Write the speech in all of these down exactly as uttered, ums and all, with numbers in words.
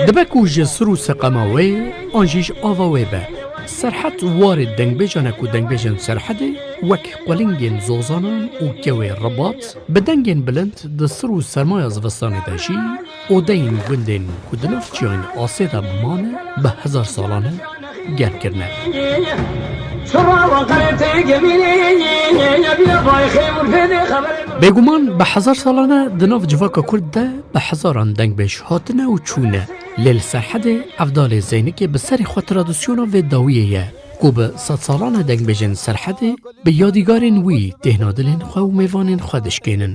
Dibe ku ji sir û seqema wê an jî ji ava wê be. Serhed warê dengbêjan e ku dengbêjên Serhedê wek qulingên zozanan û kewê Ribat bi dengên bilind di sir û sermaya zivistanê de jî odeyên gundên ku di nav çiyayên asê de mane bi hezar salan e germ kirine. Bêguman bi hezar salan e di nav civaka Kurd de bi hezaran dengbêj hatine û çûne. Lê li Serhedê Evdalê Zeynikê bi serê xwe tradisyona vê dawiyê ye, ku bi sedsalan e dengbêjên Serhedê bi yadîgarên wî têhna dilên xwe û mêvanên xwe dişkênin.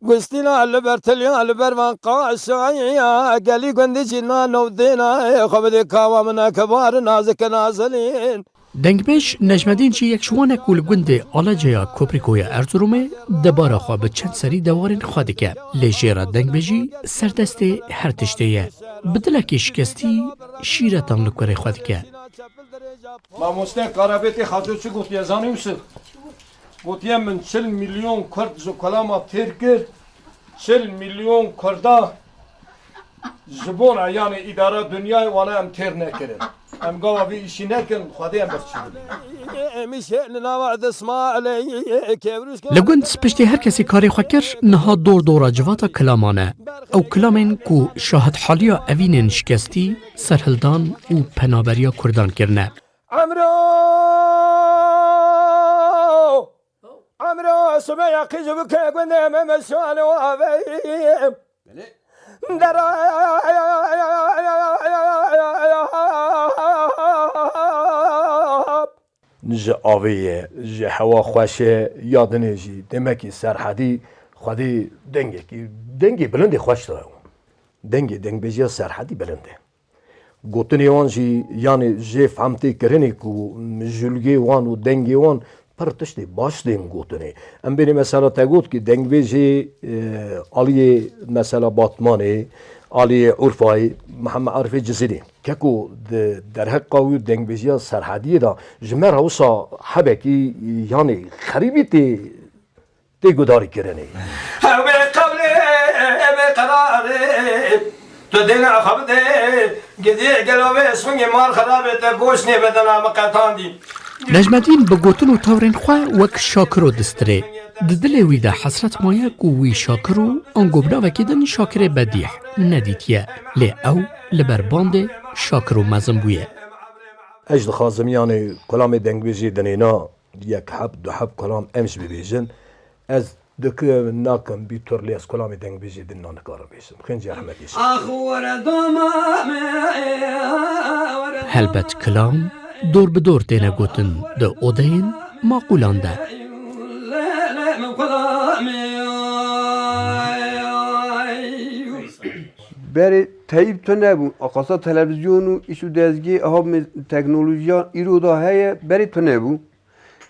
Gustîna li ber tiliya li ber van qaşaya gelî gundî jî nano dêna xwe bidê kawa min e kibar nazik nazelîn. Dengbêj Necmedîn jî yek ji wan e ku li gundê Aleceya Koprîkoya Erzurumê debara xwe bi çend serî dewarên xwe dike. Lê jê re dengbêjî serdestê her tiştê ye. Bi dilekî şikestî şîretan li kurê xwe dike. Mamoste Karabêtê Xaco çi gotiye zanî Yusuf? Gotiye min çil milyon Kurd ji kolama têr kir, çil milyon Kurda ji bona, yanî îdara dinyayê wana em têr nekirin. Em gava vî îşî nekin, Xwedê em berçî bidin. Li gund piştî her kesî karê xwe kir, niha dor dora civata kilaman e. Ew kilamên ku şahidhaliya evînên şikestî, serhildan û penaberiya Kurdan kirine. Emro! Emro, Sumeya qîz bike gundê me meşale û aveyim. Belê. Dera Ji avê ye, ji hewa xweş e, ya dinê jî demekî Serhedî Xwedê dengekî, dengê bilindê xweş daye. Dengê dengbêjiya Serhedî bilind e. Gotinê wan jî, yanî jê fehm tê kirinê ku jûlgê wan û dengê wan pir tiştê baş tên gotinê. Em bênê mesela te got ki dengbêjê, e, aliyê mesela Batmanê, aliyê Urfayê, Mihemed Arifê Cizîrê. Keko di derheqa wî dengbêjiya Serhediyê de ji me re wisa hebekî, yanî xerîbî tê tê gudarîkirinê. Ew bê qewlê, bê qerarê, tu dêna xwe bidê, gidî gelo vê singê mar xerabê te goş nê bedena min qetandî. Necmedîn bi gotin û tewrên xwe wek Şakiro distirê. Di dilê wî de hesret maye ku wî Şakiro ango bi navekî din Şakirê Bedîh nedîtiye. Lê ew li ber bandê Şakiro mezin bûye. Ez dixwazim, yanî, kulamê dengbêjê dinêna yek heb, du heb kulam em jî bibêjin. Ez diki nakim bî tur lê ez kulamê dengbêjê din nikarim bêjim. Xêncî Ehmedî jî. Ax were doma me, were Helbet kilam dor bi dor têne gotin di odeyên maqûlan de. Berê teyîb tune bû. Aqasa televîzyon û îş û dezgê, aha me-, teknolojiya îro da heye, berê tune bû.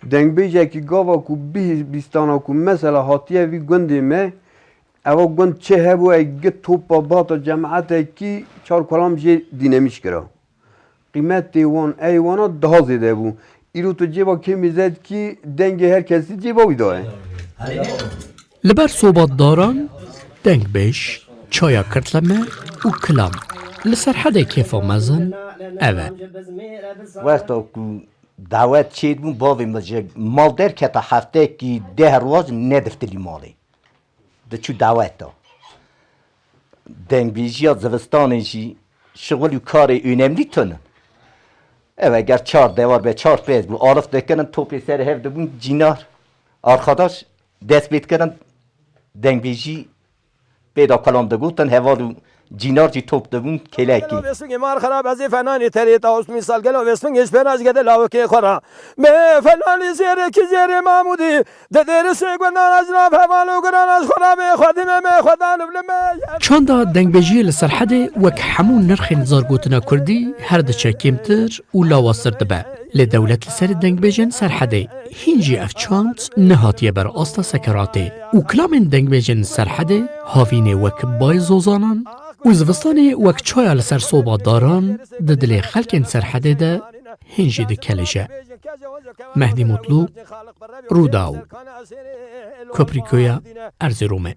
Dengbêjekî gava ku bihî bîstana ku mesela hatiye vî gundê me, eva gund çi hebû, ey git topa bata cemaetekî çar kulam jê dînemîş kira. Qîmetê wan, ey wana daha zêde bû. Îro tu cêba kê mêze dikî, dengê her kesî cêba wî de ye. Li ber sobatdaran, dengbêj, çaya kirtleme û kilam. Li Serhedê kêfa mezin ev e. Wexta ku dawet çêdibûn, bavê min ji mal derketa, heftekî deh roj nediftilî malê. Diçû daweta. Dengbêjiya zivistanê jî şixul û karê önemlî tune. Ev eger çar dewar be, çar pêz bû, alif dikirin, topê ser hev dibûn cînar. Arxadaş dest pê dikirin, dengbêjî pê de kalam digotin, heval û cînar jî top dibûn kêlekê. Vêsingê mar xera bezê fenanî terê ta ûst mîsal gelo vêsingê ji pêna ji gede lawikê xwe ra. Bê fenanî zêrekî zêrê Mamûdî, di dêrisê gundan ez nav heval û guran ez xwe ra bê xwedî me me xwedan û li me. Çanda dengbêjiyê li Serhedê wek hemû nirxên zargotina kurdî her diçe kêmtir û lawaztir dibe. Lê dewlet li ser dengbêjên Serhedê hîn jî ev çand nehatiye ber asta sekeratê û kilamên dengbêjên Serhedê havînê wek bayê zozanan û zivistanê wek çaya li ser soba daran di dilê xelkên Serhedê de hîn jî dikelije. Mehdî Mutlu, Rûdaw, Koprîkoya Erzeromê.